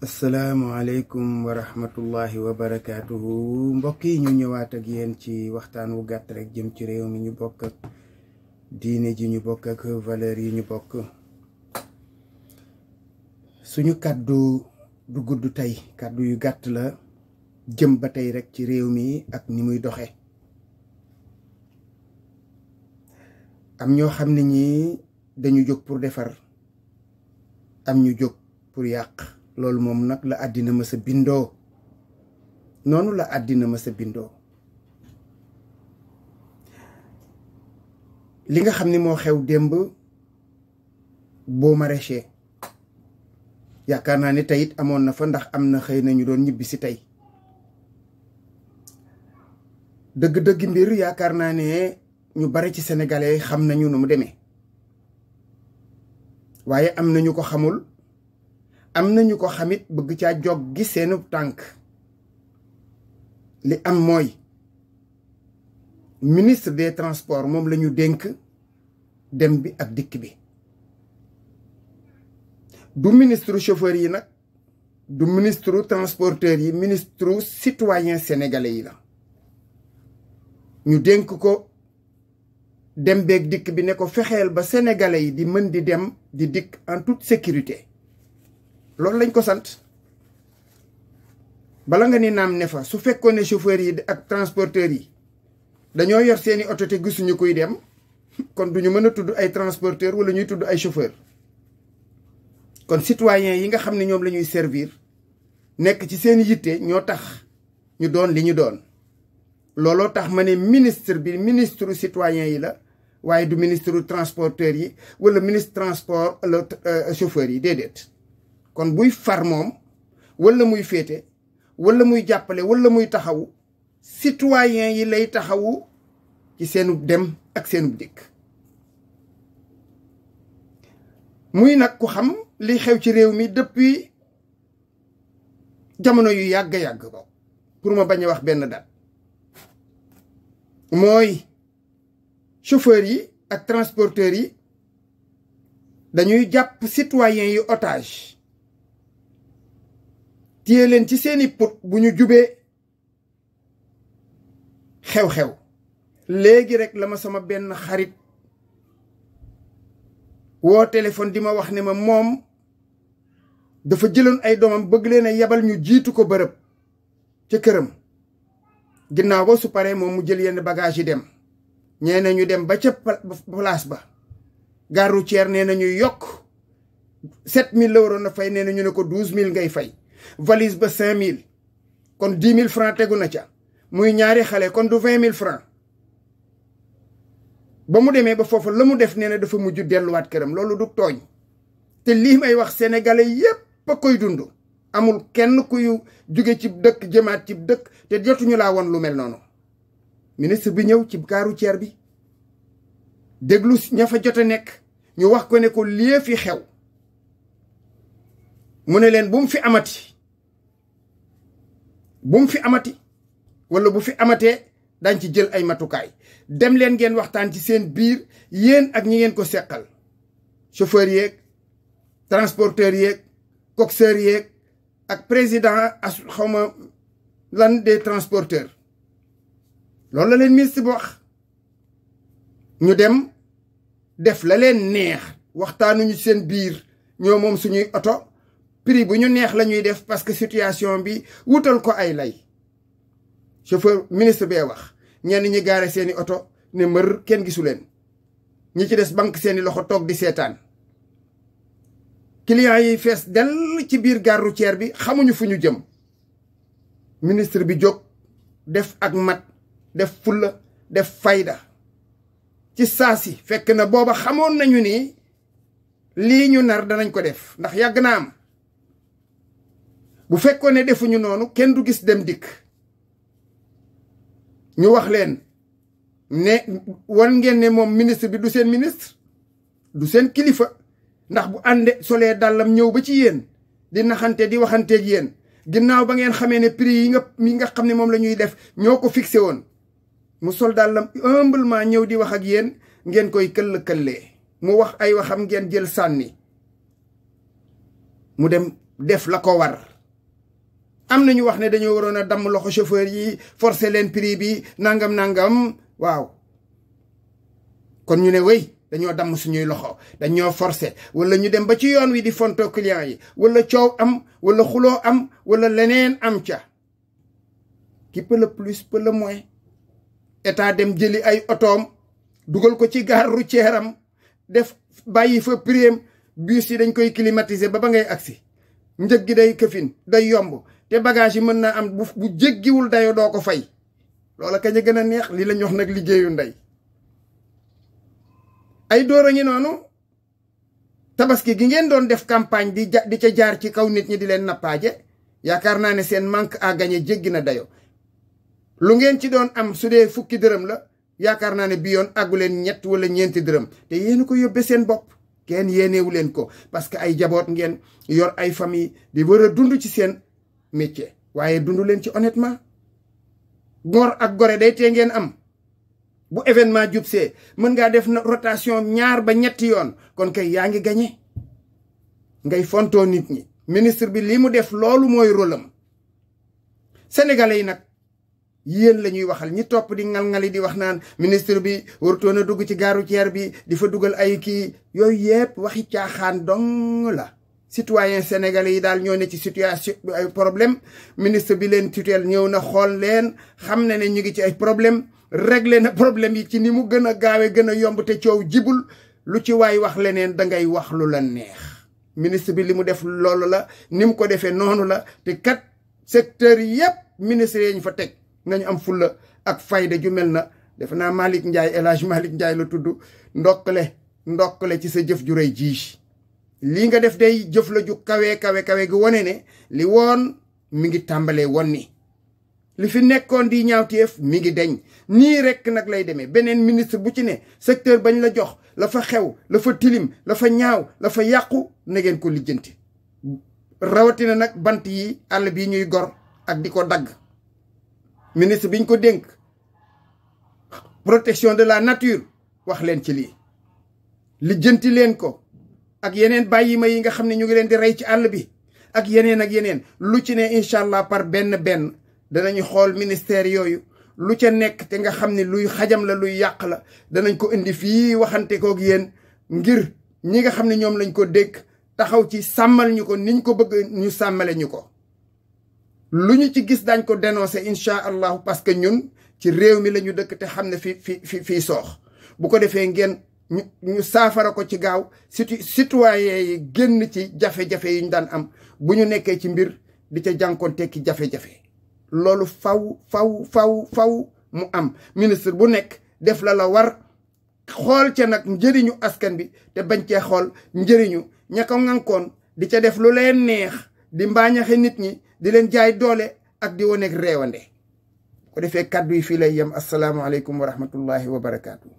asalaamualeykum wa rahmatullahi wa barakaatuhu mbokk yi ñu ñëwaat ak yéen ci waxtaan wu gàtt rek jëm ci réew mi ñu bokk ak diine ji ñu bokk ak valeur yi ñu bokk. suñu kàddu du gudd tey kàddu yu gàtt la jëm ba tey rek ci réew mi ak ni muy doxe. am ñoo xam ne ñi dañu jóg pour defar, am ñu jóg pour yàq. loolu moom nag la àddina ma sa bindoo, noonu la àddina ma sa bindoo. li nga xam ni moo xew démb boo maraîcher yaakaar naa ne tey it amoon na fa, ndax am na xëy na ñu doon ñibbi si tey. dëgg-dëgg mbir yaakaar naa ne ñu bare ci sénégalais xam nañu nu mu demee, waaye am na ñu ko xamul, am nañu ko xamit bëgg caa jog gi seenu tànk. li am mooy ministre des transports moom la ñu dénk dem bi ak dikk bi. du ministre chauffeur yi nag, du ministre transporteur yi, ministre citoyen sénégalais yi la. ñu dénk ko dem beeg dikk bi ne ko fexeel ba sénégalais yi di mën di dem di dikk en toute sécurité. loolu lañ ko sant. bala nga ni naam ne fa, su fekkoon ne chauffeur yi ak transporteurs yi dañoo yor seeni oto te gisuñu kuy dem, kon duñu mën a tudd ay transporteurs wala ñuy tudd ay chauffeur. kon citoyens yi nga xam ne ñoom la ñuy servir nekk ci seeni yitte ñoo tax ñu doon li ñu doon. looloo tax ma ne ministre bi ministre citoyen yi la, waaye du ministre transporteurs yi wala ministre transport wala chauffeur yi, déedéet. kon buy far moom wala muy féete wala muy jàppale wala muy taxawu, citoyen yi lay taxawu ci seenub dem ak seenub dikk. muy nag ku xam li xew ci réew mi depuis jamono yu yàgg-yàgg ko, pour ma bañ a wax benn date. mooy chauffeur yi ak transporteurs yi dañuy jàpp citoyen yi otage, téye leen ci seeni put bu ñu jubee xew-xew. léegi rek la ma sama benn xarit woo téléphone di ma wax ne ma moom dafa jëloon ay doomam bëgg leen a yebal ñu jiitu ko bërëb ca këram. ginnaaw ba su paree moom mu jël yenn bagage yi dem. ñee na ñu dem ba ca place ba, gare routière nee na ñu yokk 7000 la waroon a fay, nee na ñu ne ko 12000 ngay fay. valise ba 5000, kon 10 000 francs tegu na ca, muy ñaari xale, kon du 20 000 francs. ba mu demee ba foofu la mu def nee na dafa mujj delluwaat këram. loolu du tooñ, te lii may wax sénégalais yépp a koy dund. amul kenn kuy jóge ci dëkk jëmaat ci dëkk te jotuñu laa won lu mel noonu. ministre bi ñëw ci gare routière bi déglu ña fa jot a nekk, ñu wax ko ne ko lii fi xew. mu ne leen bu mu fi amati, bu mu fi amati, wala bu fi amatee dañ ci jël ay matukaay. dem leen ngeen waxtaan ci seen biir, yéen ak ñi ngeen ko seqal, chauffeur yeeg transporteur yeeg coxeur yeeg ak président xawma lan des transporteurs. loolu la leen ministre bi wax. ñu dem def la leen neex, waxtaanuñu seen biir. ñoo moom suñuy oto, prix bu ñu neex la ñuy def parce que situation bi wutal ko ay lay. chauffeur ministre bee wax, ñenn ñi gaare seeni oto ne mër kenn gisu leen, ñi ci des banque seeni loxo toog di seetaan. clients yi fees dell ci biir gare routière bi, xamuñu fu ñu jëm. ministre bi jóg def ak mat, def fulla, def fayda. ci saasi fekk na booba xamoon nañu ni lii ñu nar danañ ko def, ndax yàgg na am. bu fekkoon ne defuñu noonu kenn du gis dem dikk. ñu wax leen ne wan ngeen ne moom ministre bi du seen ministre, du seen kilifa. ndax bu ànde solee dàllam ñëw ba ci yéen di naxante di waxanteeg yéen, ginnaaw ba ngeen xamee ne prix yi nga xam ne moom la ñuy def ñoo ko fixé woon, mu sol dàllam humblement ñëw di wax ak yéen, ngeen koy këll-këllee. mu wax ay waxam ngeen jël sànni. mu dem def la ko war am nañu wax ne dañoo waroon a damm loxo chauffeur yi forcer leen prix bi nangam waaw kon ñu ne wéy dañoo damm suñuy loxo dañoo forcer wala ñu dem ba ci yoon wi di fonto client yi wala coow am wala xuloo am wala leneen am ca qui peut le plus peut le moins état dem jëli ay otoom dugal ko ci gare routière am def bàyyi fa prix bus yi dañ koy climatiser ba ngay agsi njëg gi day këfin day yomb te bagage yi mën naa am bu jéggiwul dayo doo ko fay loola kañ a gën a neex li lañ wax nag liggéeyu ndey ay door a ngi noonu tabaski gi ngeen doon def campagne di ca jaar ci kaw nit ñi di leen nappaaje yaakaar naa ne seen manque à gagner jéggi na dayo lu ngeen ci doon am su dee fukki dërëm la yaakaar naa ne bi yoon àggu leen ñett wala ñeenti dërëm te yéen ko yóbbe seen bopp kenn yéenewu leen ko parce que ay jaboot ngeen yor ay famille di war a dund ci seen métier waaye dund leen ci honnêtement ngor ak gore day tee ngeen am bu événement jubsee mën ngaa def na rotation 2 ba 3 yoon kon kay yaa ngi gañe ngay fontoo nit ñi ministre bi li mu def loolu mooy rôle am sénégalais yi nag yéen la ñuy waxal ñi topp di ngal-ngali di wax naan ministre bi warutoon a dugg ci gare routière bi di fa dugal ay kii yooyu yëpp waxi caaxaan dong la citoyen sénégalais yi daal ñoo ne ci situation ay problème ministre bi leen tutelle ñëw na xool leen xam ne ñu ngi ci ay problème réglé na problème yi ci ni mu gën a gaawe gën a yomb te coow jibul lu ci waay wax leneen dangay wax lu la neex ministre bi li mu def loolu la ni mu ko defee noonu la te kat secteur yëpp ministre yi ñu fa teg nañu am fulla ak fayda ju mel na def naa Malick Ndiaye El Hadj Malick Ndiaye la tudd ndokkale ci sa jëf ju rëy ji lii nga def day jëf la ju kawe gi wone ne li woon mi ngi tàmbalee woon ni li fi nekkoon di ñaawteef mi ngi deñ nii rekk nag lay demee beneen ministre bu ci ne secteur bañ la jox la fa xew la fa tilim la fa ñaaw la fa yàqu na ngeen ko lijjanti rawatina nag bant yi àll bi ñuy gor ak di ko dagg ministre biñ ko dénk protection de la nature wax leen ci lii lijjanti leen ko ak yeneen bàyyi ma yi nga xam ne ñu ngi leen di rey ci àll bi ak yeneen lu ci ne incha allah par benn danañu xool ministère yooyu lu ca nekk te nga xam ne luy xajam la luy yàq la danañ ko indi fii waxante koog yéen ngir ñi nga xam ne ñoom lañ ko dénk taxaw ci sàmmal ñu ko niñ ko bëgg ñu sàmmale ñu ko lu ñu ci gis dañ ko dénoncer incha allahu parce que ñun ci réew mi la ñu dëkk te xam ne fii soox bu ko defee ngeen ñu saafara ko ci gaaw citoyen yi génn ci jafe-jafe yi ñu daan am bu ñu nekkee ci mbir di ca jànkoon tekki jafe-jafe loolu faw mu am ministre bu nekk def la war xool ca nag njëriñu askan bi te bañ cee xool njëriñu ña ko ŋànkoon di ca def lu leen neex di mbaañaxe nit ñi di leen jaay doole ak di woneeg réewande ko defee kàddu yi fii lay yem asalaamaaleykum wa rahmatullahi wa barakaatu.